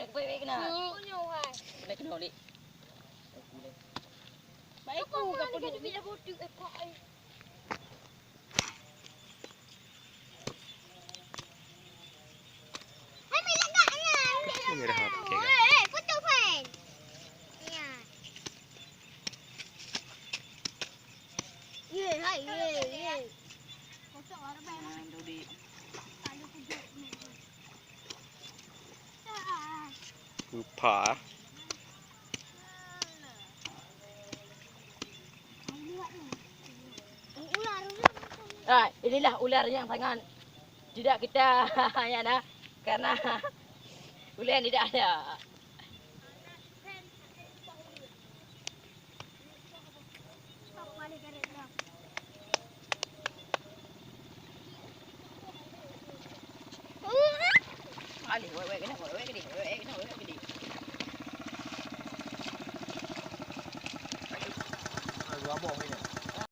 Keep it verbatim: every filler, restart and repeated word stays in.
Baik, baik, baik kena. Kena, kena, Dik. Baik, aku ka penuh. Ini dah apa, ya? Ye, hai, ye, ye. Peupha. Ah, inilah ular yang sangat tidak kita, ya dah, karena ular tidak ada. Alih, wek, wek, kena, wek, wek, kena, wek, wek, kena, wek, wek, kena. Dua boh ni.